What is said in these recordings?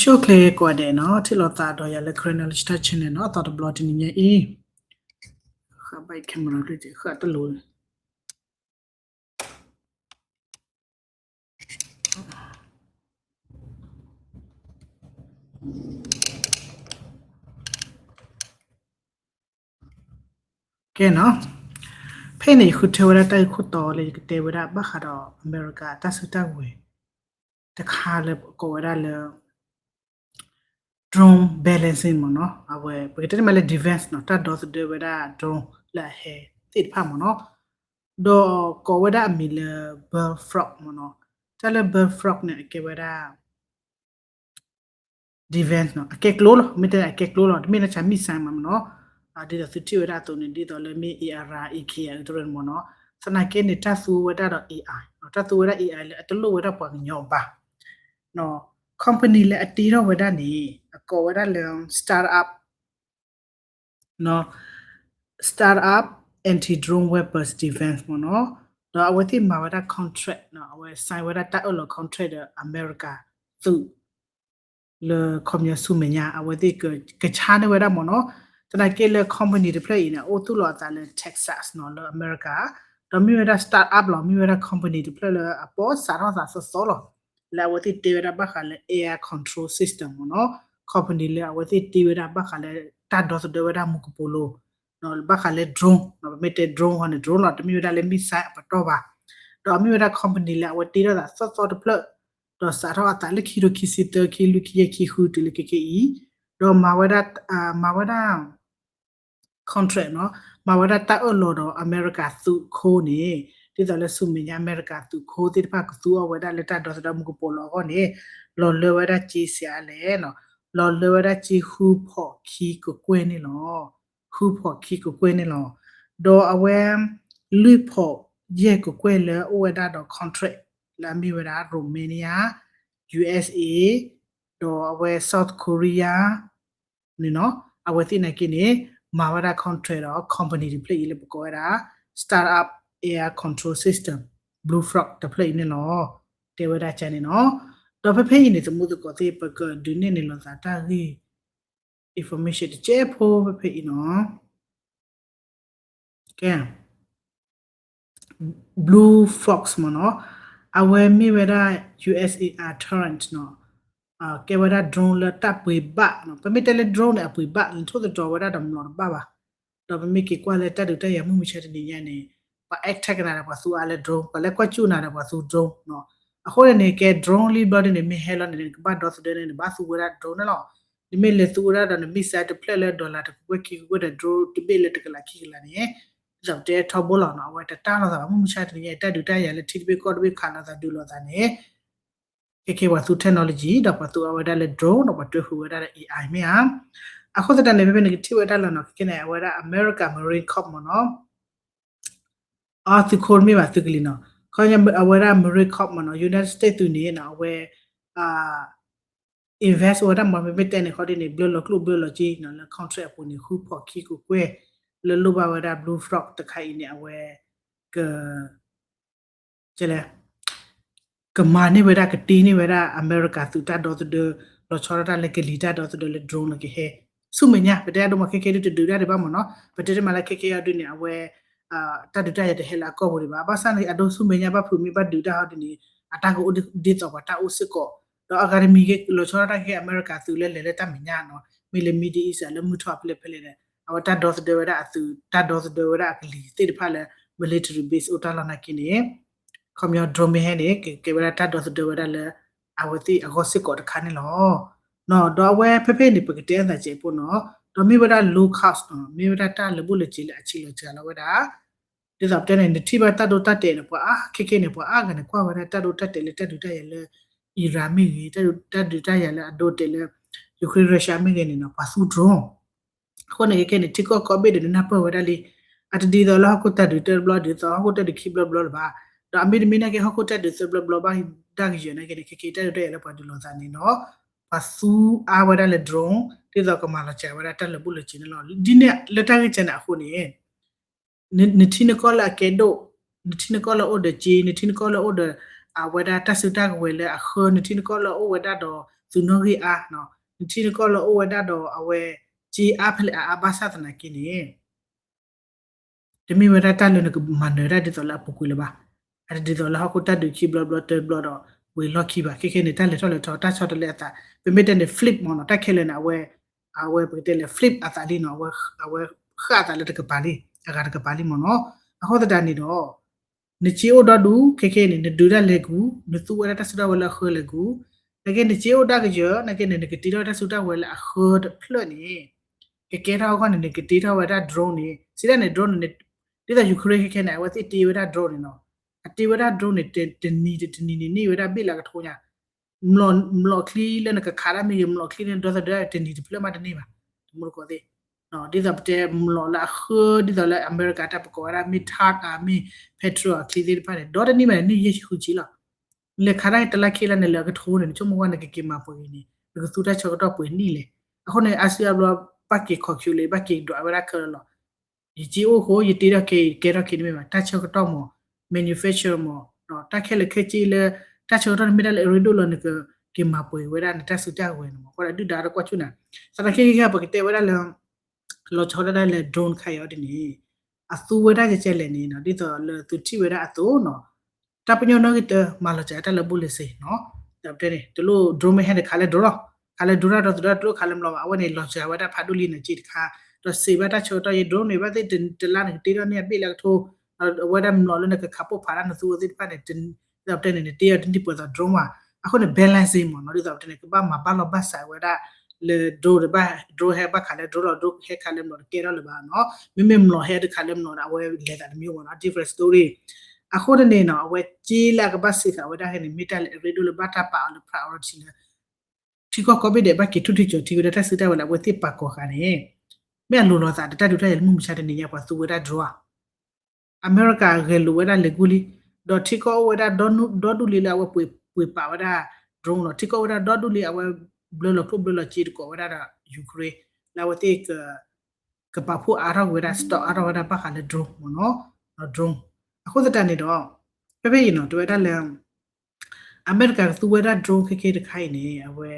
ဆိၣ်ချ့ကိးဂၤဒဲးနီၤ, ထံၣ်လိာ်သးဒီးယၤလၢ Karen Knowledge Talk Channel နီၤ, အသီတဘျီတနံၤညါအံၤ, ဃးဘၣ် camera တစဲး ဃးတလိၤ ကဲနီၤ, ဖဲအံၤန့ၣ် ယဃုထၢဝဲဒၣ်တၢ်ဂ့ၢ်ခိၣ်တီလၢယကတဲဝဲဒၣ်ဘၣ်ဃးဒီး အမဲရကၤတၢ်စုတၢ်ကဝဲၤ တခါလၢကိးဝဲဒၣ်လၢ drone balancing မ့ၢ်နီၤ, အဝဲ ပကတဲန့ၣ်မးလၢ defense နီၤ, တၢ်ဒီသဒၢဝဲဒၣ် drone လၢအဟဲသ့ၣ်တဖၣ်မ့ၢ်နီၤ, ဒီးကိးဝဲဒၣ်အမံၤလၢ Bullfrog မ့ၢ်နီၤ, တၢ်လၢ Bullfrog န့ၣ် အကဲဝဲဒၣ် defense နီၤ, အကဲကျိလီၤ, မ့ၢ်တဲအကဲကျိလီၤ, တမ့ၢ်လၢဆါ missile မ့ၢ်နီၤ, ဒ်သိးသုထံၣ်ဝဲဒၣ်အသိးန့ၣ် ဒ်သိးလၢမ့ၢ် AR AK အကတရၢန့ၣ်မ့ၢ်နီၤ, သနာ်က့န့ၣ် တၢ်သူဝဲဒၣ်ဒီး AI နီၤ, တၢ်သူဝဲဒၣ် AI လၢအတလိၣ်ဝဲဒၣ်ပှၤကညီဘၣ် company လၢအတ့ထီၣ်ဝဲဒၣ်န့ၣ် အကိးဝဲဒၣ်လၢ startup, startup anti-drone weapons defense မ့ၢ်နီၤ, ဒီးအဝဲသ့ၣ်မၤဝဲဒၣ် contract နီၤ, အဝဲ sign ဝဲဒၣ်တၢ်အၢၣ်လီၤ contract ဒီးအမဲရကၤသုး လၢခီပညီဆူမဲာ်ညါ အဝဲသ့ၣ်ကဆါန့ၢ်ဝဲဒၣ်မ့ၢ်နီၤ, သနာ်က့လၢ company တဖျၢၣ်အံၤန့ၣ် အအိၣ်သူၣ်လီၤအသးလၢ Texas နီၤ လၢအမဲရကၤ, ဒီးမ့ၢ်ဝဲဒၣ် startup လီၤ, မ့ၢ်ဝဲဒၣ် company တဖျၢၣ်လၢအပိာ်စးထီၣ်သးသီသီလီၤ, လၢအဝဲသ့ၣ်တဲဝဲဒၣ်ဘၣ်ဃးလၢ air control system မ့ၢ်နီၤ, company လၢအဝဲသ့ၣ်တဲဝဲဒၣ်ဘၣ်ဃးလၢတၢ်ဒီသဒၢဝဲဒၣ်မူကပိာ်လိၤ ဘၣ်ဃးလၢ drone ပမ့ၢ်တဲ drone ဟီန့ၣ် drone လီၤ, တမ့ၢ်ဝဲဒၣ်လၢ missile အပတီၢ်ဘၣ်, ဒီးအမ့ၢ်ဝဲဒၣ် company လၢအဝဲတ့ထီၣ်သးသီသီတဖျၢၣ်, ဒီးစးထီၣ်အသးလၢခံထိခံဆံသၢ ခံလွံၢ် ခံယဲၢ် ခံဃု တုၤလၢခဲခဲအံၤ, ဒီးမၤဝဲဒၣ် မၤဝဲဒၣ် contract နီၤ, မၤဝဲဒၣ်တၢ်အၢၣ်လီၤဒီးအမဲရကၤသုးခိၣ်န့ၣ်, ဒ်သိးလၢဆူမဲာ်ညါအမဲရကၤသုးခိၣ်သ့ၣ်တဖၣ်ကသူအီၤဝဲဒၣ်လၢတၢ်ဒီသဒၢမူကပိာ်လိၤအဂီၢ်န့ၣ်, လီၤလၢဝဲဒၣ်စ့ဆံးအါလဲၣ်နီၤ, လီၤလၢဝဲဒၣ်စ့ဃုဖီၣ်ခံကကွဲၢ်န့ၣ်လီၤ, ဃုဖီၣ်ခံကကွဲၢ်န့ၣ်လီၤ, ဒီးအဝဲလွံၢ်ဖီၣ်ယဲၢ်ကကွဲၢ်လၢအိၣ်ဝဲဒၣ်ဒီး contract လၢအမ့ၢ်ဝဲဒၣ် Romania, USA, ဒီးအဝဲ South Korea န့ၣ်နီၤ, အဝဲသ့ၣ်နာ်က့န့ၣ် မၤဝဲဒၣ် contract ဒီး company တဖျၢၣ်အံၤလၢပကိးဝဲဒၣ် Startup Air Control System, Blue Frog တဖျၢၣ်အံၤန့ၣ်လီၤ, တဲဝဲဒၣ်ကန့ၣ်နီၤ, ဒီးဖဲဖဲအံၤန့ၣ် သမူသကိးသ့ၣ် ပကဒုးနဲၣ်န့ၢ်လိာ်သးတၢ်ဂ့ၢ် information တကဲဖိဖဲဖဲအံၤနီၤ, ကဲ Blue Fox မ့ၢ်နီၤ, အဝဲမ့ၢ်ဝဲဒၣ် USAR Tyrant နီၤ, ကဲဝဲဒၣ် drone လၢတၢ်ပှ့ၤဘၣ်နီၤ, ပမ့ၢ်တဲလၢ drone န့ၣ် အပှ့ၤဘၣ် နထိၣ်သတြီၤဝဲဒၣ်ဒီးမျိာ်တဘၣ်ဘၣ်, ဒီးပမ့ၢ်က့ၤကွၢ်လၢတၢ်ဒုးတၢ်ယၤမုၢ်မဆါတနံၤညါန့ၣ်, ပှၤ attack နၤဒီးပှၤသူအါလၢ drone, ပှၤလၢကွၢ်ကၠူၣ်နၤဒီးပှၤသူ drone နီၤ, အဃိန့ၣ်န့ၣ် ကဲ drone လံဘျီဒ်န့ၣ် မ့ၢ်ဟဲလီၤန့ၣ် နကဘၣ်ဒီသဒၢန့ၣ် နဘၣ်သူဝဲဒၣ် drone န့ၣ်လီၤ, နမ့ၢ်လဲၤသူဝဲဒၣ်ဒီးန missile တဖျၢၣ်လၢ dollar တကကွဲၢ်ခံကကွဲၢ်ဒီး drone တဘ့ၣ်လၢတကလးခံကလးန့ၣ်, ဒ်သိးပတဲထီဘိလီၤနီၤ, အဝဲတတၢ်လိာ်သးဘၣ် မုၢ်မဆါတနံၤညါ တၢ်ဒုးတၢ်ယၤလၢထံတဘ့ၣ်ကီၢ်တဘ့ၣ်ခးလိာ်သးဒုးလိာ်သးန့ၣ်, ခဲကဲပှၤသူ technology ဒီးပှၤသူအီၤဝဲဒၣ်လၢ drone ဒီးပှၤတွဲဃုာ်ဝဲဒၣ်လၢ AI မ့ၢ်ဧါ, အဃိသတးန့ၣ် ဖဲဖဲန့ၣ်ကထံၣ်ဝဲဒၣ်လီၤနီၤ, ခဲကဲန့ၣ် အဝဲဒၣ် America Marine Corps မ့ၢ်နီၤ, အသုးခိၣ်တမ့ၢ်ဘၣ်သုးကလံၤနီၤ, ခီအဝဲဒၣ် Marine Corps မ့ၢ်နီၤ, United States သုးန့ၣ်နီၤ အဝဲ invest ဝဲဒၣ်မ့ၢ် မ့မ့ၢ်တဲန့ၣ် ခီဒ်န့ၣ် ဘျၢလီၤကျိၣ်ဘျၢလီၤစ့နီၤ လၢ contract အပူၤန့ၣ် ဃုဖီၣ်ခံကကွဲၢ် လၢလိၣ်ဘၣ်ဝဲဒၣ် Blue Frog တခါအံၤန့ၣ် အဝဲ က ကလဲၣ် ကမၤန့ၢ်ဝဲဒၣ် ကတ့န့ၢ်ဝဲဒၣ် အမဲရကၤသုးတၢ်ဒီသဒၢ လီၤဆီဒၣ်တၢ်လၢကလံၤတၢ်ဒီသဒၢလၢ drone လၢကဟဲ ဆူမဲာ်ညါ ပတဲအဒိမး ခဲကဲဒုးတဒုးတၢ်ဒံးဘၣ်မ့ၢ်နီၤ ပတဲတမးလၢခဲကဲအီၤဒုးန့ၣ် အဝဲ တၢ်ဒုးတၢ်ယၤတဟဲလၢအကီၢ်ပူၤဒံးဘၣ် ဘၣ်ဆၣ်န့ၣ် အဒိဆူမဲာ်ညါဘၣ်ဖုးမ့ၢ်ဘၣ်ဒုးတၢ်ဟီဒ်န့ၣ် အတၢ်ကအိၣ်ဒ်သိးပှၤတၢ်အိၣ်စ့ၢ်ကီး ဒီးအဂၤတမံၤက့ လီၤဆီဒၣ်တၢ်က့ အမဲရကၤသုးလၢလဲၤလၢတၢ်မဲာ်ညါနီၤ မ့ၢ်လၢ Middle East လၢမုၢ်ထီၣ်ဖဲလဲၣ်ဖဲလဲၣ်န့ၣ် အဝဲတၢ်ဒီသဒၢဝဲဒၣ်အသုး တၢ်ဒီသဒၢဝဲဒၣ်အကလံၤသ့ၣ်တဖၣ်လၢ military base အိၣ်တၢ်လီၢ်နာ်က့န့ၣ် ခီပညီ drone မ့ၢ်ဟဲန့ၣ် ကကဲဝဲဒၣ်တၢ်ဒီသဒၢဝဲဒၣ်လၢ အဝဲသ့ၣ်အဂီၢ်စ့ၢ်ကီးတခါန့ၣ်လီၤ. ဒီးအဝဲဖဲဖဲန့ၣ် ပကတဲအသးကဲးဖိနီၤ ဒီးမ့ၢ်ဝဲဒၣ် low cost နီၤ မ့ၢ်ဝဲဒၣ်တၢ်လၢာ်ဘူၣ်လၢာ်စ့ၤလၢအဆံးလီၤစှၤလီၤဝဲဒၣ် ဒ်သိးပတဲန့ၣ် နထံၣ်ဘၣ်တၢ်ဒိတၢ်တဲာ်န့ၣ် ပှၤအါခဲကဲန့ၣ် ပှၤအါဂၤန့ၣ် ကွၢ်ဝဲဒၣ်တၢ်ဒိတၢ်တဲာ်လၢတၢ်ဒုးတၢ်ယၤလၢ Iran မ့ၢ်ဂ့ၤ တၢ်ဒုးတၢ်ယၤလၢအဒိတဲာ်လၢ Ukraine Russia မ့ၢ်ဂ့ၤန့ၣ်နီၤ ပှၤသူ drone အဃိန့ၣ် ခဲကဲန့ၣ် ထံကီၢ်ကိးဘ့ၣ်ဒီးနနၢ်ပၢၢ်ဝဲဒၣ်လံ အတဒ်သိးလၢဟီၣ်ခိၣ်တၢ်ဒုးတဘျီ ဒ်သိးဟီၣ်ခိၣ်တၢ်ဒုးခံဘျီဘျီလၢၤဘၣ် ဒီးအမ့တမ့ၢ်နာ်က့ ဟီၣ်ခိၣ်တၢ်ဒုးသၢဘျီဘျီဘၣ်ဒၣ်ကယဲၢ်နာ်က့န့ၣ် ခဲကဲတၢ်ဒုးတၢ်ယၤလၢပှၤဒုးလိာ်သးန့ၣ်နီၤ ပှၤသူအါဝဲဒၣ်လၢ drone ဒ်သိးကမၤလီၤစှၤဝဲဒၣ်တၢ်လၢာ်ဘူၣ်လၢာ်စ့ၤန့ၣ်လီၤ. ဒ်န့ၣ်လၢတၢ်ဂ့ၢ်ကဲန့ၣ်အဃိန့ၣ် နထံနကီၢ်လၢအကဲဒိၣ် နထံနကီၢ်လၢအိၣ်ဒီးစ့ နထံနကီၢ်လၢအိၣ်ဒီး အဝဲဒၣ်တၢ်စုတၢ်ကဝဲၤလၢအဃၢ နထံနကီၢ်လၢအိၣ်ဝဲဒၣ်ဒီး သုးနီၣ်ဂံၢ်အါနီၤ, နထံနကီၢ်လၢအိၣ်ဝဲဒၣ်ဒီးအဝဲ ကၠ့အါဖဲလဲၣ်အါအါဘၣ်ဆၣ်သနာ်က့န့ၣ် တမ့ၢ်ဝဲဒၣ်တၢ်လၢနကမၤနၢၤတၢ်ဒ်သိးလၢအပူၤကွံာ်လၢၤဘၣ်. အတဒ်သိးလၢဟီၣ်ခိၣ်တၢ်ဒုးခံဘျီဘျီတဘျီဒီး ဝံၤလီၢ်ခံဘၣ်. ခဲခဲန့ၣ် တၢ်လဲၤထီၣ်လဲၤထီ တၢ်ဆီတလဲအသး ပမ့ၢ်တဲန့ၣ် flip မ့ၢ်နီၤ, တၢ်ခဲလၢာ်န့ၣ် အဝဲ အဝဲပကတဲလဲၣ် flip အသးလံနီၤ, အဝဲဃၣ်အသးလၢတကပၤလံ, အဂၤတကပၤလံမ့ၢ်နီၤ. အဃိသတးန့ၣ်ဒီး နကၠ့အိၣ်ဒီဒူၣ် ခဲခဲန့ၣ် နဒုးတၢ်လဲၤကူၤ, နသူဝဲဒၣ်တၢ်စုတၢ်ဝဲၤလၢအဃၢလဲၤကူၤ, နကဲနကၠ့အိၣ်တၢ်ကယၢၤ နကဲန့ၣ် နကတ့ထီၣ်ဝဲတၢ်စုတၢ်ဝဲၤလၢအဃၢတဖျၢၣ်န့ၣ် ကကဲထီၣ်အဂီၢ်န့ၣ် နကတ့ထီၣ်ဝဲဒၣ် drone န့ၣ် စံးဒၣ်န့ၣ် drone န့ၣ် ဒ်သိး Ukraine ခဲခဲန့ၣ် အဝဲသ့ၣ်တ့ဝဲဒၣ် drone န့ၣ်နီၤ, အတ့ဝဲဒၣ် drone န့ၣ် တနံၤတနံၤန့ၣ် န့ၢ်ဝဲဒၣ်ဘ့ၣ်လၢအကထိညါ မျိာ်ချံလၢနကခးဒၣ်မ့ၢ်ဂ့ၤ မျိာ်ချံလၢနဒီသဒၢတနံၤတဖျၢၣ်မးတန့ၢ်ဘၣ်, တမူတကိးသ့ၣ်. ဒ်သိးပတဲမျိာ်လၢအဃၢ ဒ်သိးလၢအမဲရကၤတၢ်ပကိးဝဲဒၣ် မ့ၢ် THAAD မ့ၢ် Patriot အချံသ့ၣ်တဖၣ်န့ၣ် ဒီတနံၤဘၣ်န့ၣ် န့ၢ်ယဲၢ်ဆံဃုဆံလီၤ. လဲၤခးဒၣ်တလါခံလါန့ၣ် လၢအကထိန့ၣ် နဆိကမိၣ်ဝဲနကက့ၤမၤပှဲၤဂ့ၤန့ၣ် နကသူတၢ်ဆၢကတီၢ်ပှဲၤနံၣ်လဲၣ်. အဃိန့ၣ် အါစုအါဘျီ ဘၣ်က့ၤ calculate ဘၣ်က့ၤဒွးဝဲဒၣ်ခဲလၢာ်လီၤ. ယက့အိၣ်အဃိ ယတ့ထီၣ်ခဲအံၤ ကဲထီၣ်ခဲန့ၣ်မ့ၢ်ဘၣ် တၢ်ဆၢကတီၢ်မ့ၢ် manufacture မ့ၢ် တၢ်ခဲလၢာ်ခဲဆ့လၢ တၢ်ဆၢကတီၢ်န့ၣ်မ့ၢ်ဒၣ်လၢအရ့ဒိၣ်လီၤ နကက့ၤမၤပှဲၤဝဲဒၣ်နတၢ်စုတၢ်ဝဲၤန့ၣ်မ့ၢ် အဃိဒုၣ်ဒါတကွၢ်ဆူၣ်နၤ. သနာ်က့ဂ့ၤဂ့ၤ ပကတဲဝဲဒၣ်လၢ လီၤဆီဒၣ်တၢ်လၢ drone တခါအံၤအီၤဒ်န့ၣ် အသူဝဲဒၣ်ကဲကဲလဲၣ်န့ၣ် ဒ်သိးလၢသုထံၣ်ဝဲဒၣ်အသိးနီၤ တၢ်ပညိၣ်နီၣ်ဂံၢ်တၢ မၤလီၤစှၤတၢ်လၢဘူလ့ၤစ့နီၤ. တဲန့ၣ် တလိၣ် drone မ့ၢ်ဟဲန့ၣ် ခးလၢ drone လီၤ. ခးလၢ drone တၢ်ဒီသဒၢ တလိၣ်ခးလၢမျိာ်ဘၣ်. အဝဲန့ၣ် လီၤစှၤဝဲဒၣ်ဖးဒိၣ်လံန့ၣ် က့တခါ ဒီးစံးဘၣ်တၢ်ဆၢကတီၢ်ယ drone န့ၣ် ဘၣ်သ့ၣ်တလါန့ၣ် ကတ့ထီၣ်န့ၢ်အဘ့ၣ်လၢအကထိ အဝဲဒၣ်မျိာ်လၢနကခးပိၢ်ဖးဒၣ်နသူအီၤသ့ၣ်တဖၣ်န့ၣ် ဒ်သိးပတဲန့ၣ် နတ့အီၤတနံၣ်ပှဲၤသိး drone မး. အဃိန့ၣ် balance မ့ၢ်နီၤ ဒ်သိးပတဲန့ၣ် ကဘၣ်မၤဘၣ်လီၤဘၣ်စးဝဲဒၣ်လၢ drone တဘၣ် drone ဟဲဘၣ်ခးလၢ drone လီၤ drone ဟဲခးလၢမျိာ်တကဲထီၣ်လၢၤဘၣ်နီၤ. မ့မ့ၢ်မျိာ်ဟဲတခးလၢမျိာ်ဒီး အဝဲလဲၤသးတမံၤမ့ၢ်နီၤ different story. အဃိန့ၣ်နီၤ အဝဲက့လၢအကဘၣ်စံးဃာ်ဝဲဒၣ်န့ၣ် မ့ၢ်တၢ်လၢအရ့ဒိၣ်လၢဘၣ်တၢ်ပာ်အီၤလၢ priority လၢ ထံကီၢ်ကိးဘ့ၣ်ဒဲး ဘၣ်က့ၤထူၣ်ထံကၠီၤထံဝဲဒၣ်တၢ်စုတၢ်ဝဲၤလၢအဝဲသ့ၣ်ပာ်ကီၤဃာ်န့ၣ် မ့ၢ်အလိၤလိာ်သးဒီးတၢ်ဒုးတၢ်ယၤလၢမုၢ်မဆါတနံၤညါ ပှၤသူဝဲဒၣ် drone ဧါ. အမဲရကၤဂဲၤလိာ်ဝဲဒၣ်လဲၤဂူၢ်လံ, ဒီးထံကီၢ်အိၣ်ဝဲဒၣ်ဒီဒူၣ်လံလၢအဝဲပှ့ၤပာ်ဝဲဒၣ် drone လီၤ. ထံကီၢ်အိၣ်ဝဲဒၣ်ဒီဒူၣ်လံ အဝဲဘျၢလီၤကျိၣ်ဘျၢလီၤစ့တကိးဝဲဒၣ်ဒီး Ukraine လၢအဝဲသ့ၣ် ကပာ်ဖှိၣ်အါထီၣ်ဝဲဒၣ် stock အါထီၣ်ဝဲဒၣ်ဘၣ်ဃးလၢ drone မ့ၢ်နီၤ, drone. အဃိသတးန့ၣ်ဒီး ဖဲဖဲအံၤနီၤ တဲဝဲဒၣ်လၢ အမဲရကၤကသူဝဲဒၣ် drone ခဲခဲတခါအံၤန့ၣ် အဝဲ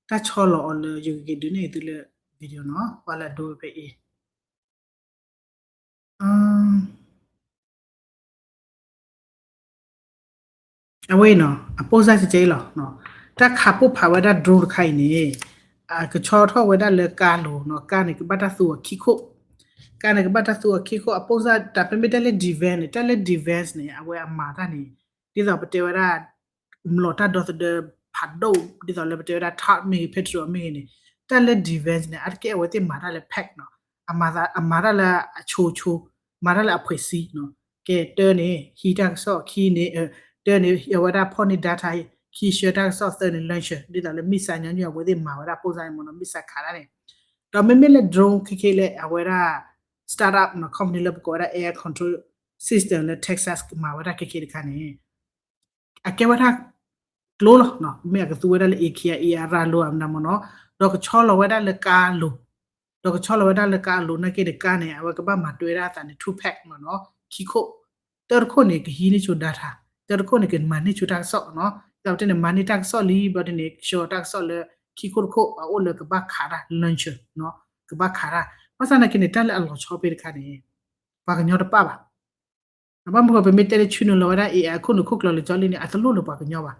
တၢ်ဆီလီၤအီၤလၢ ယကက့ၤဒုးနဲၣ်သုလၢ video နီၤ ပှၤလၢအဒိဖဲအံၤ အဝဲအံၤနီၤ အပိၢ်စၢ်ကဲကဲအံၤလီၤ. တၢ်ခးပိၢ်ဖးဝဲဒၣ် drone တခါအံၤန့ၣ် အကဆီထီၣ်ဝဲဒၣ်လၢကါလိၤနီၤ, ကါန့ၣ် ကဘၣ်တၢ်သူအီၤခံခိၣ်, ကါန့ၣ် ကဘၣ်တၢ်သူအီၤခံခိၣ် အပိၢ်စၢ် တၢ်ဖဲမ့ၢ်တၢ်လၢ defense န့ၣ် တၢ်လၢ defense န့ၣ် အဝဲအမၤတၢ်န့ၣ် ဒ်သိးပတဲဝဲဒၣ် မျိာ်တၢ်ဒီသဒၢဖးဒိၣ် ဒ်သိးလၢပတဲဝဲဒၣ် THAAD မ့ၢ်ဂ့ၤ Patriot မ့ၢ်ဂ့ၤန့ၣ် တၢ်လၢ defense န့ၣ် အါတက့ၢ်အဝဲသ့ၣ်မၤတၢ်လၢ pack နီၤ, အမၤတၢ်လၢအဆိဆိ မၤတၢ်လၢအဖှဲးစံနီၤ, ကဲတၢန့ၣ် ဟံးတၢ်ကစီၣ် ခံန့ၣ် တၢန့ၣ် အဝဲဒၣ်ဖီၣ်န့ၢ် data ခံဆှၢတၢ်ကစီၣ် သၢန့ၣ် launcher ဒ်သိးလၢ missile ညီနုၢ် အဝဲသ့ၣ်မၤဝဲဒၣ်ပိၢ်စၢ်န့ၣ်မ့ၢ်နီၤ missile ခးတၢ်န့ၣ်, ဒီးမ့မ့ၢ်လၢ drone ခဲခဲလၢအဝဲဒၣ် startup နီၤ company လၢပကိးဝဲဒၣ် air control system လၢ Texas မၤဝဲဒၣ်ခဲခဲတခါန့ၣ် အကဲဝဲဒၣ် ကျိလီၤ, မ့ၢ်အကသူဝဲဒၣ်လၢ အ့ခံ အ့အရၢလိၤအမနၤမ့ၢ်နီၤ, ဒီးကဆီလီၤဝဲဒၣ်လၢကါလိၤ, ဒီးကဆီလီၤဝဲဒၣ်လၢကါလိၤ နာ်က့န့ၣ် ကါန့ၣ် အဝဲကဘၣ်မၤတွဲဒၣ်အသးန့ၣ် two pack မ့ၢ်နီၤ, ခံခိၣ်, တၢတခိၣ်န့ၣ် ကဟံးန့ၢ်ဆိ data, တၢတခိၣ်န့ၣ် ကမၤန့ၢ်ဆိတၢ်ကစီၣ်နီၤ, ဒီးပတဲန့ၣ် မၤန့ၢ်တၢ်ကစီၣ်လံ ဘျီဒ်န့ၣ် ကဆှၢတၢ်ကစီၣ်လၢ ခံခိၣ်တခိၣ် အအိၣ်လၢကဘၣ်ခးတၢ် launcher နီၤ, ကဘၣ်ခးတၢ်, ဘၣ်ဆၣ်နာ်က့န့ၣ် တၢ်လၢအလီၤဆီဖဲတခါန့ၣ် ပှၤကညီတပာ်ဘၣ် ဘၣ်မနုၤဃိ ပမ့ၢ်တဲလၢဆူနုာ်လီၤဝဲဒၣ် အ့အၣ် အခိၣ်နူာ်ခိၣ်ကျၢၢ်လၢကၠီလံန့ၣ် အတလိၣ်လၢပှၤကညီဘၣ်.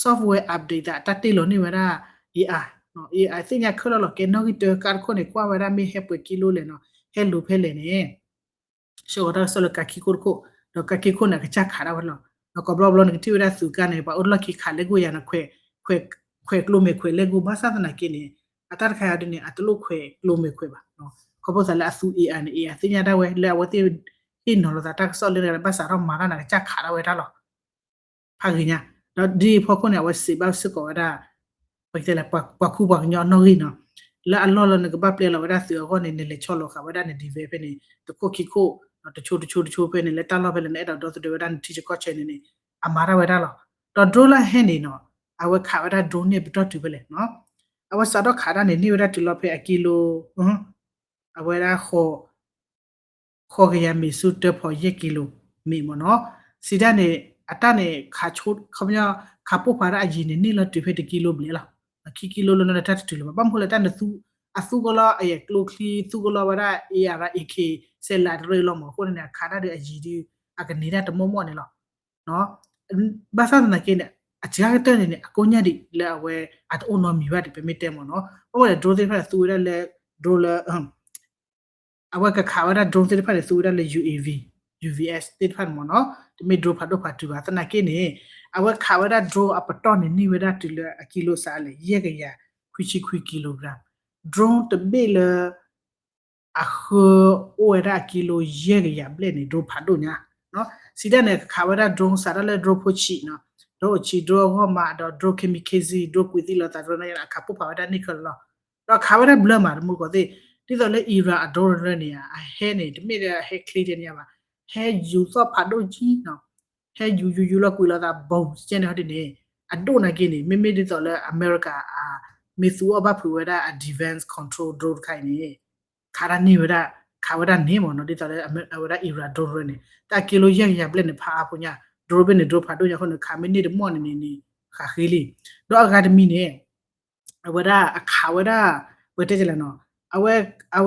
software update သး တၢ်တ့လီၤန့ၢ်ဝဲဒၣ် အ့အၣ်, အ့အၣ်သ့ၣ်ညါခဲလၢာ်လီၤ ကဲနီၣ်ဂံၢ်တၢ ကါတခိၣ်န့ၣ် ကွၢ်ဝဲဒၣ်မ့ၢ်ဟဲပှဲၤကံလိလဲၣ်နီၤ, ဟဲလူၤဖဲလဲၣ်န့ၣ် ဆှၢဃီၤတၢ်ကစီၣ်လၢကါခံခိၣ်တခိၣ်, ဒီးကါခံခိၣ်န့ၣ် အကစၢ်ခးဒၣ်ဝဲလီၤ. ဒီးကိးဘျီဘျီန့ၣ် ကထံၣ်ဝဲဒၣ်သုးကါန့ၣ် ပှၤအိၣ်လီၢ်ခံခးလဲၤဂိၢ်ယၤန့ၣ် ခွဲးကျိၤမဲာ်ခွဲးလဲၤဂိၢ် ဘၣ်ဆၣ်သနာ်က့န့ၣ် အတၢ်တခါအံၤဒ်န့ၣ် အတလိၣ်ခွဲးကျိၤမဲာ်ခွဲးဘၣ်. ခီဖျိသးလၢအသူ အ့အၣ် န့ၣ် အ့အၣ်သ့ၣ်ညါဒၣ်ဝဲ လၢအဝဲသ့ၣ်ဟ့ၣ်နီၤလိာ်သးတၢ်ကစီၣ်လၢ ဘၣ်စးထီၣ်မၤတၢ်န့ၣ် အကစၢ်ခးဒၣ်ဝဲတၢ်လီၤ. ဖးဂ့ၤညါ, ဒီးဒ်အံၤအဖီခိၣ်န့ၣ် အဝဲစံးဘၣ်စ့ၢ်ကီးဝဲဒၣ် ပကတဲလၢ ပှၤခူပှၤကညီအနီၣ်ဂံၢ်နီၤ, လၢအလီၢ်လၢနကဘၣ်ပျဲလီၤဝဲဒၣ်သုးအဂီၢ်န့ၣ် နလဲၤဆီလီၤဃာ်ဝဲဒၣ်န device ဖဲန့ၣ် တခိၣ်ခံခိၣ်, တဆိတဆိတဆိဖဲန့ၣ် လၢတၢ်လီၢ်ဖဲလဲၣ် နအဲၣ်ဒိးဒီသဒၢဝဲဒၣ်နထံကီၢ်ဆဲးန့ၣ်န့ၣ် အမၤတၢ်ဝဲဒၣ်လီၤ. ဒီး drone လၢဟဲန့ၣ်နီၤ, အဝဲခးဝဲဒၣ် drone န့ၣ်ပတီၢ်တုၤဖဲလဲၣ်နီၤ, အဝဲစးထီၣ်ခးတၢ်န့ၣ် န့ၢ်ဝဲဒၣ်တုၤလီၤဖဲအကံလိ အဝဲဒၣ် ဃိးကယၤမ့ၣ်ဆူတၢဖီယဲၢ်ကံလိမ့ၣ်မ့ၢ်နီၤ, စံးတၢ်န့ၣ် အတၢ်န့ၣ် ခးပိၢ်ဖးဒၣ်အယံၤန့ၣ် န့ၢ်လီၤတုၤဖဲတကံလိဘျဲၣ်လီၤ. ခံကံလိလၢနတၢ်တတုၤလၢၤဘၣ်. ဘၣ်မနုၤဃိလဲၣ် တၢ်နသူ အသူကလီ အကျိချံ သူကလီဝဲဒၣ် A R အ AK စဲးလးတရၢလီၤမး. အဃိန့ၣ်န့ၣ် အခးတၢ်ဒီးအယံၤဒီး အကန့ၢ်တၢ်တမီၢ်မီၢ်န့ၣ်လီၤ. ဘၣ်ဆၣ်သနာ်က့န့ၣ် အစှၤကတၢၢ်န့ၣ်န့ၣ် အကိးညါဒံးလၢအဝဲ အတအိၣ်နီတမံၤဘၣ်ဒံး ပမ့ၢ်တဲမ့ၢ်နီၤ. ဘၣ်မနုၤလဲၣ် drone သ့ၣ်တဖၣ်န့ၣ် သူဝဲဒၣ်လၢ drone လၢ အဝဲကခးဝဲဒၣ် drone သ့ၣ်တဖၣ်န့ၣ် သူဝဲဒၣ်လၢ U A V, U V S သ့ၣ်တဖၣ်န့ၣ်မ့ၢ်နီၤ. တမ့ၢ် drone ဖးဒိၣ်ဖးတုၤဘၣ်. သနာ်က့န့ၣ် အဝဲခးဝဲဒၣ် drone အပတီၢ်န့ၣ် န့ၢ်ဝဲဒၣ်တုၤလၢအကံလိစးလဲၣ် ယဲၢ်ကယၤခွံဆံခွံ kilogram. drone တဘ့ၣ်လၢ အဃၢအိၣ်ဝဲဒၣ်အကံလိယဲၢ်ကယၤဘျဲၣ်န့ၣ် drone ဖးဒိၣ်ညါ. စံးတၢ်န့ၣ် ကခးဝဲဒၣ် drone စးထီၣ်လၢ drone ဖိဆံးနီၤ, drone အဆံး drone အဂီၢ်မး ဒီး drone kamikaze, drone ကွံာ်သံလီၤသးတရၢန့ၣ် အခးပိၢ်ဖးဝဲဒၣ်န့ၢ်ခဲလၢာ်လီၤ. ဒီးခးဝဲဒၣ်ဘျၢမး တမူတကိးသ့ၣ်, ဒ်သိးလၢ Iran အ drone တရၢန့ၣ် အဟဲန့ၣ် တမ့ၢ်လၢအဟဲချ့ဒ်န့ၣ်ဘၣ်, ဟဲယူၤသီၣ်ဖးဒိၣ်ကံနီၤ, ဟဲယူၤယူၤယူၤလီၤကွံာ်လီၤသး boom ကဲန့ၣ်ဟီဒ်န့ၣ်, အဒိၣ်နာ်က့န့ၣ် မ့မ့ၢ်ဒ်သိးလၢအမဲရကၤ မ့ၢ်သူအီၣ်ဘၣ်ဖုးဝဲဒၣ်အ defense control drone တခါအံၤန့ၣ် ခးတၢ်န့ၢ်ဝဲဒၣ်, ခးဝဲဒၣ်န့ၢ်မ့ၢ်နီၤ, ဒ်သိးလၢအဝဲဒၣ် Iran drone တရၢန့ၣ် တၢ်ကံလိယဲၢ်ကယၤဘျဲၣ်န့ၣ် ဖးအါဖိညါ, drone ဘ့ၣ်န့ၣ် drone ဖးဒိၣ်ညါအဃိန့ၣ် ခးမ့ၢ်န့ၢ်တမီၢ်န့ၣ်န့ၣ်န့ၣ် ဃးဃ့လံ. ဒီးအဂၤတမံၤန့ၣ် အဝဲဒၣ်အခးဝဲဒၣ် ပတဲလဲၣ်နီၤ, အဝ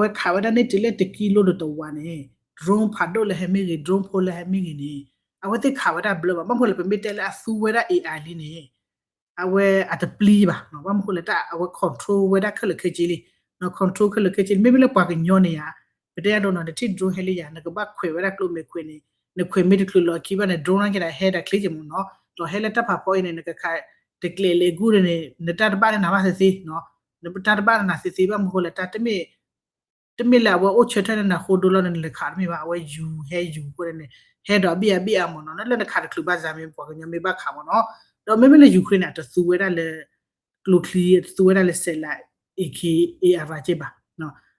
ဲခးဝဲဒၣ်န့ၢ်တုၤလၢတကံလိဒီးတဝၤန့ၣ် drone ဖးဒိၣ်လၢဟဲမ့ၢ်ဂ့ၤ drone ဖိလၢဟဲမ့ၢ်ဂ့ၤန့ၣ် အဝဲသ့ၣ်ခးဝဲဒၣ်ဘျၢဘၣ်. ဘၣ်မနုၤလဲၣ် ပမ့ၢ်တဲလၢအသူဝဲဒၣ် A I လံန့ၣ် အဝဲအတပျံၤဘၣ်, ဘၣ်မနုၤဃိလဲၣ် တၢ်အဝဲ control ဝဲဒၣ်ခဲလၢာ်ခဲဆ့လံ, control ခဲလၢာ်ခဲဆ့လံ. မ့မ့ၢ်လၢပှၤကညီန့ၣ်ဧါ, ပတဲအဒိနီၤ နထံၣ် drone ဟဲလၢယၤ နကဘၣ်ခွဲးဝဲဒၣ်ကျိမဲာ်ခွဲးန့ၣ်, နခွဲးမ့ၢ်တချုးလီၤခံဘၣ်န့ၣ် drone နာ်က့ဒၣ်ဟဲဒၣ်ချ့က့ၤမ့ၢ်နီၤ, ဒီးဟဲလၢတၢ်ဖးဖီအံၤန့ၣ် နကခးတကျဲးလဲၤဂုၢ်န့ၣ် နတၢ်တဘၣ်လၢနၤဘၣ်သ့သ့, နတၢ်တဘၣ်လၢနၤသ့သ့ ဘၣ်မနုၤဃိလဲၣ် တၢ်တမ့ၢ် တမ့ၢ်လၢအဝဲအိၣ်ဆၢထၢၣ်လၢနၤဃိဒိလီၤန့ၣ် နလဲၤခးတမ့ၢ်ဘၣ်, အဝဲယူၤဟဲယူၤအဃိန့ၣ် ဟဲဒီးအဘ့ၣ်အဘ့ၣ်အါမ့ၢ်နီၤ, လၢနခးတချုးဘၣ်စးမ့ၢ်ပှၤကညီမ့ၢ်ဘၣ်ခးမ့ၢ်နီၤ. ဒီးမ့မ့ၢ်လၢ Ukraine န့ၣ် အတသူဝဲဒၣ်လၢ ကျိချံ တသူဝဲဒၣ်လၢစဲးလး AK, A R က့ဘၣ်,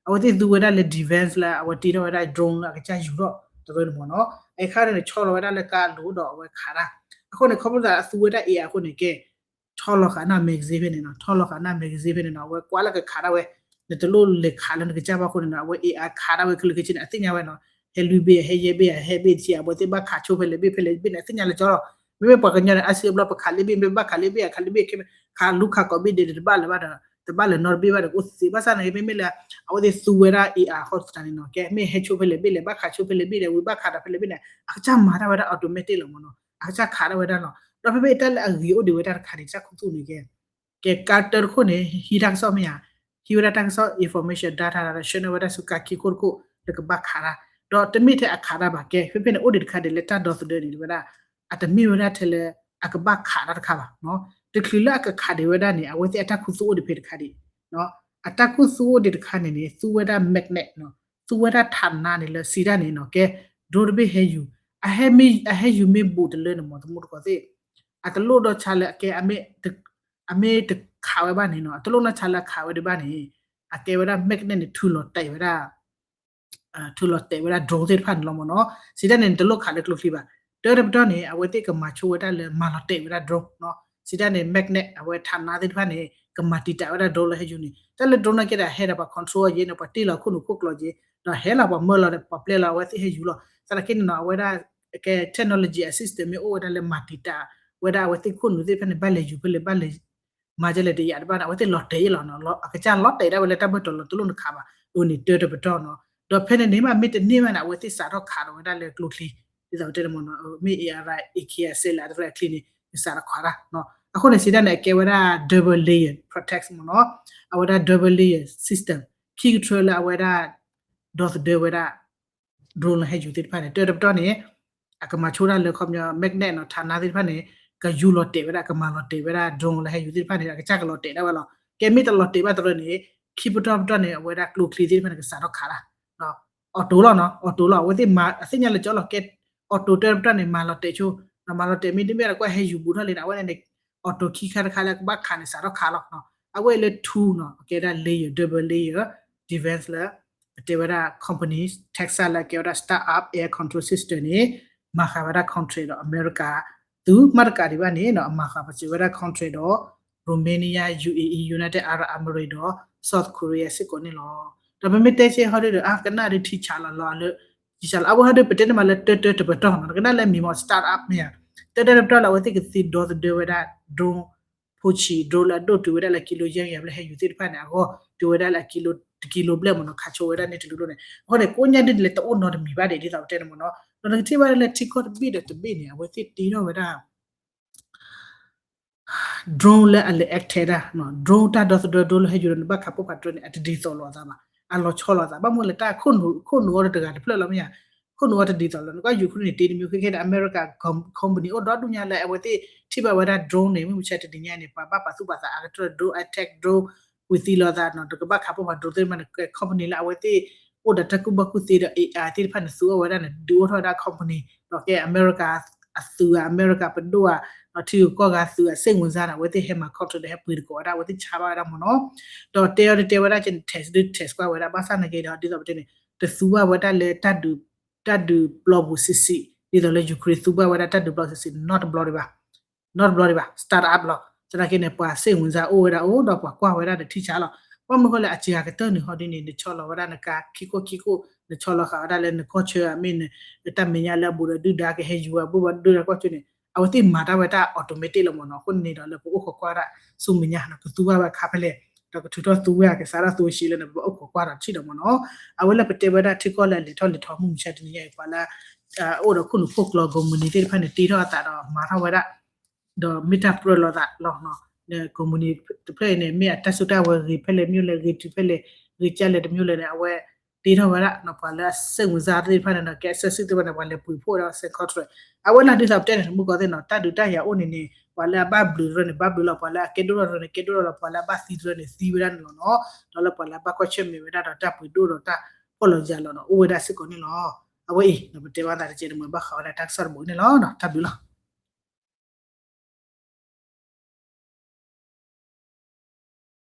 အဝဲသ့ၣ်သူဝဲဒၣ်လၢ defense လၢအဝဲတ့ထီၣ်ဝဲဒၣ် drone လၢအကစၢ်ယူၤထီၣ်တရၢန့ၣ်မ့ၢ်နီၤ, အခါန့ၣ် ဆီလီၤဝဲဒၣ်လၢကါလိၤဒီးအဝဲခးတၢ်, အဃိန့ၣ် ခီဖျိလၢအသူဝဲဒၣ် A I အဃိန့ၣ် ကဲ ထီလီၤဃာ်နၢ် magazine ဖဲန့ၣ်နီၤ, ထီလီၤဃာ်နၢ် magazine ဖဲန့ၣ်နီၤ, အဝဲကွၢ်လၢကခးဒၣ်ဝဲ, နတလိၣ်လဲၤခးလၢနကစၢ်ဘၣ်အဃိန့ၣ်နီၤ, အဝဲ A I ခးဒၣ်ဝဲခဲလၢာ်ခဲဆ့န့ၣ် အသ့ၣ်ညါဝဲနီၤ, ဟဲလွံၢ်ဘ့ၣ် ဟဲယဲၢ်ဘ့ၣ် ဟဲဘ့ၣ်တဆံ အဝဲသ့ၣ်ဘၣ်ခးဆိဖဲလဲၣ်ဘ့ၣ်ဖဲလဲၣ်ဘ့ၣ်န့ၣ် အသ့ၣ်ညါလၢကၠီလီၤ. မ့မ့ၢ်ပှၤကညီန့ၣ် အါစုအါဘျီပခးလၢဘ့ၣ် မ့ၢ်ဘၣ်ခးလၢဘ့ၣ် ခးလၢဘ့ၣ် ခးလူၤခးကိးဘ့ၣ်ဒဲး တဘၣ်လၢၤဘၣ်ဒီး တဘၣ်လၢၤနီတဘ့ၣ်ဘၣ်ဒီး ကအိၣ်သ့သ့ ဘၣ်ဆၣ်န့ၣ် မ့မ့ၢ်လၢ အဝဲသ့ၣ်သူဝဲဒၣ် A I အဃိသတးန့ၣ်နီၤ, ကဲ မ့ၢ်ဟဲဆိဖဲလဲၣ်ဘ့ၣ်လဲၣ် ဘၣ်ခးဆိဖဲလဲၣ်ဘ့ၣ်လဲၣ် ဝံၤဘၣ်ခးဒီးဖဲလဲၣ်ဘ့ၣ်န့ၣ် အကစၢ်မၤတၢ်ဝဲဒၣ် automatic လီၤမ့ၢ်နီၤ, အကစၢ်ခးဒၣ်ဝဲဒၣ်လီၤ. ဒီးဖဲဖဲအတၢ်လၢအဂ့ၤအိၣ်ဒံးဝဲဒၣ်တခါန့ၣ် တၢ်ခူသူၣ်န့ၣ်ကဲ ကဲ ကါတၢတခိၣ်န့ၣ် ဟံးတၢ်ကစီၣ်မ့ၢ်ဧါ, ဟံးဝဲဒၣ်တၢ်ကစီၣ် information data ဒီး ဆှၢန့ၢ်ဝဲဒၣ်ဆူကါခံခိၣ်တခိၣ် လၢကဘၣ်ခးတၢ်, ဒီးတမ့ၢ်ထဲအခးတၢ်ဘၣ် ကဲ ဖဲဖဲန့ၣ် အိၣ်ဒံးတခါဒံးလၢတၢ်ဒီသဒၢန့ၣ် ဝဲဒၣ် အတမ့ၢ်ဝဲဒၣ်ထဲလၢ အကဘၣ်ခးတၢ်တခါဘၣ်, တချုးလၢအကခးဒံးဝဲဒၣ်န့ၣ် အဝဲသ့ၣ်အတၢ်ခူသူၣ်အိၣ်ဒံးဖဲတခါဒံး, အတၢ်ခူသူၣ်အိၣ်ဒံးတခါန့ၣ်န့ၣ် သူဝဲဒၣ် magnet နီၤ, သူဝဲဒၣ်ထးနါန့ၣ်လၢစံးတၢ်န့ၣ်နီၤ, ကဲ drone တဘ့ၣ်ဟဲယူၤ, အဟဲမ့ၢ် အဟဲယူၤမ့ၢ်ဘူးတလၢန့ၣ်မ့ၢ် တမူတကိးသ့ၣ် အတလိၣ်ဒီးဆါလၢအကဲ အမ့ၢ်တခးဝဲဘၣ်န့ၣ်နီၤ, အတလိၣ်နီၢ်ဆါလၢအခးဝဲဒံးဘၣ်န့ၣ်, အကဲဝဲဒၣ် magnet န့ၣ် ထုးလီၤတဲာ်ဝဲဒၣ် ထုးလီၤတဲာ်ဝဲဒၣ် drone သ့ၣ်တဖၣ်န့ၣ်လီၤမ့ၢ်နီၤ. စံးတၢ်န့ၣ် တလိၣ်ခးလၢကျိချံဘၣ်. တၢတပတီၢ်န့ၣ် အဝဲသ့ၣ်ကမၤဆိဝဲဒၣ်လၢမၤလီၤတဲာ်ဝဲဒၣ် drone နီၤ. စံးတၢ်န့ၣ် magnet အဝဲထးနါသ့ၣ်တဖၣ်န့ၣ် ကမၤတံာ်တာ်ဝဲဒၣ် drone လၢဟဲယူၤန့ၣ်. တၢ်လၢ drone နာ်က့ဒီး ဟဲဒီးပှၤ control အီၤယဲန့ၣ် ပှၤတ့ၢ်လီၤခိၣ်နူာ်ခိၣ်ကျိၤယဲ ဒီးဟဲလီၤပှၤမၢလီၤဒီး ပှၤပျဲလီၤ အဝဲသ့ၣ်ဟဲယူၤလီၤ. သနာ်က့န့ၣ်နီၤ အဝဲဒၣ် ကဲ technology အ system မ့ၢ်အိၣ်ဝဲဒၣ်လၢမၤတံာ်တာ်ဝဲဒၣ်အဝဲသ့ၣ်ခိၣ်နူာ်သ့ၣ်တဖၣ်န့ၣ် ဘၣ်လဲၤယူၤဖဲလဲၣ် ဘၣ်လဲၤ မၤဒ်လဲၣ်တယာ်တဘၣ်န့ၣ် အဝဲသ့ၣ်လီၤတဲာ်လီၤနီၤ. အကစၢ်လီၤတဲာ်ဒၣ်ဝဲလၢတၢ်ဘၢၣ်တီၤလီၤ တလိၣ်နခးဘၣ်. အန့ၣ်တၢတပတီၢ်နီၤ. ဒီးဖဲန့ၣ်န့ၣ်မး မ့ၢ်တန့ၢ်ဘၣ်န့ၣ် အဝဲသ့ၣ်စးထီၣ်ခးဒီးဝဲဒၣ်လၢကျိချံ ဒ်သိးတဲတမ့ၢ်နီၤ မ့ၢ် A R I A K အစဲးလးတဖျၢၣ်အချံန့ၣ် ကစးထီၣ်ခးတၢ်နီၤ. အဃိန့ၣ် စံးတၢ်န့ၣ် အကဲဝဲဒၣ် double layer protect မ့ၢ်နီၤ. အဝဲဒၣ် double layer system ခံကထၢလၢအဝဲဒၣ် ဒီသဒၢဝဲဒၣ် drone လၢဟဲယူၤသ့ၣ်တဖၣ်န့ၣ် တၢတပတီၢ်န့ၣ် အကမၤဆိတၢ်လၢခီပညီ magnet နီၤ ထးနါသ့ၣ်တဖၣ်န့ၣ် ကယူၤလီၤတဲာ်ဝဲဒၣ် ကမၤလီၤတဲာ်ဝဲဒၣ် drone လၢဟဲယူၤသ့ၣ်တဖၣ်န့ၣ် အကစၢ်ကလီၤတဲာ်ဒၣ်ဝဲလီၤ. ကဲမ့ၢ်တလီၤတဲာ်ဘၣ်တရၢန့ၣ် ခံပတီၢ်ပတီၢ်န့ၣ် အဝဲဒၣ်ကျိချံသ့ၣ်တဖၣ်န့ၣ် ကစးထီၣ်ခးတၢ် auto လီၤနီၤ auto လီၤ. အဝဲသ့ၣ်မၤအသ့ၣ်ညါလၢကၠီလီၤ ကဲ auto တၢတပတီၢ်န့ၣ် မၤလီၤတဲာ်ဆိ မၤလီၤတဲာ်မ့ၢ်တမ့ၢ်ဒီးကွၢ်ဟဲယူၤဘူးထီၣ်လံန့ၣ် အဝဲန့ၣ်န့ၣ် auto ခံခါတခါလၢကဘၣ်ခးန့ၣ် စးထီၣ်ခးလီၤ. အဝဲလၢ two နီၤ အကဲဒၣ် layer double layer defense လၢ ပတဲဝဲဒၣ် companies Texas လၢအကဲဝဲဒၣ် startup air control system န့ၣ် မၤဃာ်ဝဲဒၣ် contract ဒီးအမဲရကၤ သုးမၤတကးဒံးဘၣ်န့ၣ်နီၤ အမၤဃာ်ပစံးဝဲဒၣ် contract ဒီး Romania, U A E, United Arab Emirates ဒီး South Korea စ့ၢ်ကီးန့ၣ်လီၤ. ဒီးပမ့ၢ်တဲဆ့ဟီဒုဒီး အကနၣ်ဒုထံဆးလီၤလီၤလၢ ဆးလီၤ အဝဲဟီဒုပတဲန့ၣ်မးလၢတၢတၢတပတီၢ်နီၤ ကနၣ်လၢမံၤမး startup မ့ၢ်ဧါ တၢ်တၢ်တပတီၢ်လၢအဝဲသ့ၣ်ကသ့ဒီသဒၢဝဲဒၣ် drone ဖိဆံး drone လၢအဒိၣ်တုၤဝဲဒၣ်လၢကံလိယဲၢ်ကယၤဘျဲၣ်ဟဲယူၤသ့ၣ်တဖၣ်န့ၣ် အဂီၢ်တုၤဝဲဒၣ်လၢအကံလိ တကံလိဘျဲၣ်မ့ၢ်နီၤ ခးဆိဝဲဒၣ်န့ၣ်တလူၤလိၤန့ၣ် အဃိန့ၣ် ကိးညါဒ်န့ၣ်လဲၣ် တအိၣ်နီတမံၤဘၣ်ဒံး ဒ်သိးပတဲန့ၣ်မ့ၢ်နီၤ ဒီးနကထံၣ်ဘၣ်လၢထံကီၢ်တဘ့ၣ်ဒီးတဘ့ၣ်န့ၣ် အဝဲသ့ၣ်တ့ထီၣ်ဝဲဒၣ် drone လၢအလဲၤ attack တၢ် drone တၢ်ဒီသဒၢ drone လၢဟဲယူၤဒီးနဘၣ်ခးပိၢ်ဖးဒိၣ်န့ၣ် အတဒ်သိးလိာ်အသးဘၣ် အလီၤဆီလိာ်အသး ဘၣ်မနုၤလဲၣ် တၢ်ခိၣ်နူာ်အီၤတဂၤတဖျၢၣ်လီၤမ့ၢ်ဧါ ခိၣ်နူာ်အီၤတဒ်သိးလီၤ နကွၢ် Ukraine န့ၣ် တ့တမံၤ ခဲခဲဒီး America company အိၣ်ဒီဒူၣ်ညါလၢအဝဲသ့ၣ်ထံၣ်ဘၣ်ဝဲဒၣ် drone န့ၣ် မုၢ်မဆါတနံၤညါန့ၣ် ပှၤဘၣ်ပာ်သူၣ်ပာ်သးအါကတၢၢ် drone attack drone ဝံၤသံလိာ်သးနီၤ တကဘၣ်ခးပိၢ်ဖးဒိၣ်သ့ၣ်တဖၣ်န့ၣ် company လၢအဝဲသ့ၣ် အိၣ်ဒီးတၢ်ကူၣ်ဘၣ်ကူၣ်သ့ဒီး AI သ့ၣ်တဖၣ်န့ၣ် သူအီၤဝဲဒၣ်န့ၣ် ဒုးအိၣ်ထီၣ်ဝဲဒၣ် company ဒီးကဲ America အသုးဧါ America ပဒိၣ်ဧါ ဒီးထံဂုၤကီၢ်ဂၤသုးဧါ စ့ၣ်ဝင်စါန့ၣ် အဝဲသ့ၣ်ဟဲမၤ control ဒီးဟဲပှ့ၤသကိးဝဲဒၣ် အဝဲသ့ၣ်ဆါဘၣ်ဝဲဒၣ်မ့ၢ်နီၤ ဒီးတဲအီၤဒ်တဲဝဲဒၣ်ကဲန့ၣ် test ဒုး test ကွၢ်ဝဲဒၣ် ဘၣ်ဆၣ်နာ်က့ဒီး ဒ်သိးပတဲန့ၣ် တသူဘၣ်ဝဲဒၣ်လၢ တၢ်ဒုးပျီပူၤဆံးဆံး ဒ်သိးလၢ Ukraine သူဘၣ်ဝဲဒၣ်တၢ်ဒုးပျီဆံးဆံး နီတဘျီဒံးဘၣ် နီတဘျီဒံးဘၣ် start up လီၤ သနာ်က့န့ၣ် ပှၤစ့ၣ်ဝင်စါအိၣ်ဝဲဒၣ်အိၣ်ဒီးပှၤကွၢ်ဝဲဒၣ်ဒီးထံၣ်ဆါလီၤ ဘၣ်မနုၤဃိလဲၣ် အစှၤကတၢၢ်န့ၣ် ဟီဒ်န့ၣ် နဆီလီၤဝဲဒၣ်နကါခံခိၣ်ခံခိၣ် နဆီလီၤဃာ်ဝဲဒၣ်လၢနကီၢ်ဆၢမ့ၢ် တၢ်မဲာ်ညါလၢအဘူးဒီးဒုၣ်ဒါကဟဲယူၤဝဲ ဘူးဘၣ်ဒုၣ်ဒါကီၢ်ဆၢန့ၣ် အဝဲသ့ၣ်မၤတၢ်ဝဲတၢ် automatic လီၤမ့ၢ်နီၤ အဃိန့ၣ်ဒီးလၢပအိၣ်ခိးကွၢ်ဒၣ် ဆူမဲာ်ညါနီၤ ကသူဘၣ်ဝဲခါဖဲလဲၣ် ဒီးကထုးထီၣ်သူဝဲ ကစးထီၣ်သူဝဲဆံးလၢန့ၣ် ပဘၣ်အိၣ်ခိးကွၢ်ဒီးထံၣ်ဒီးမ့ၢ်နီၤ အဝဲလၢပတဲဝဲဒၣ်ထံကီၢ်လၢအလဲၤထီၣ်လဲၤထီမုၢ်မဆါတနံၤညါအံၤ ပှၤလၢ အိၣ်ဒီးခိၣ်နူာ်ခိၣ်ကျီ company သ့ၣ်တဖၣ်န့ၣ် တ့ထီၣ်အသးဒီးမၤထီၣ်ဝဲဒၣ် ဒီးမ့ၢ်တၢ်ပြၢလိာ်သးလီၤ company တဖျၢၣ်အံၤန့ၣ် မ့ၢ်အတၢ်စုတၢ်ဝဲၤဂ့ၤဖဲလဲၣ်မ့ၢ်လဲၣ် ဂ့ၤတုၤဖဲလဲၣ် ဂ့ၤကလဲၣ်တမ့ၢ်လဲၣ်န့ၣ် အဝဲတ့ထီၣ်ဝဲဒၣ် ပှၤလၢအစ့ၣ်ဝင်စါသ့ၣ်တဖၣ်န့ၣ်ဒီး ကဲအစၢၣ်စ့ၣ်သ့ၣ်တဖၣ်န့ၣ် ပှၤလဲၤပှ့ၤဖှိၣ်ဝဲဒၣ် စဲး contract အဝဲလၢဒ်သိးပတဲန့ၣ် မုၢ်ကီၢ်သ့ၣ်နီၤ တၢ်ဒုးတၢ်ယၤအိၣ်န့ၣ်န့ၣ် ပှၤလၢအဘၣ်ဘျုးတရၢန့ၣ် ဘၣ်ဘျုးလီၤ ပှၤလၢအကဲဒိၣ်ထီၣ်တရၢန့ၣ် ကဲဒိၣ်ထီၣ်လီၤ ပှၤလၢအဘၣ်သံတရၢန့ၣ် သံဝဲဒၣ်န့ၣ်လီၤနီၤ ဒီးလၢပှၤလၢအဘၣ်ကွၢ်ဆၢၣ်မဲာ်ဝဲဒၣ်ဒီးတၢ်ပှ့ၤဒိၣ်ဒီးတၢ်ဖှီၣ်လီၤယာ်လီၤနီၤ အိၣ်ဝဲဒၣ်စ့ၢ်ကီးန့ၣ်လီၤ အဝဲအံၤ ပတဲဘၣ်သးတကဲးန့ၣ် မ့ၢ်ဘၣ်ဃးဝဲဒၣ်တၢ်ကစီၣ်တဘိန့ၣ်လီၤ တၢ်ဘျုးလီၤ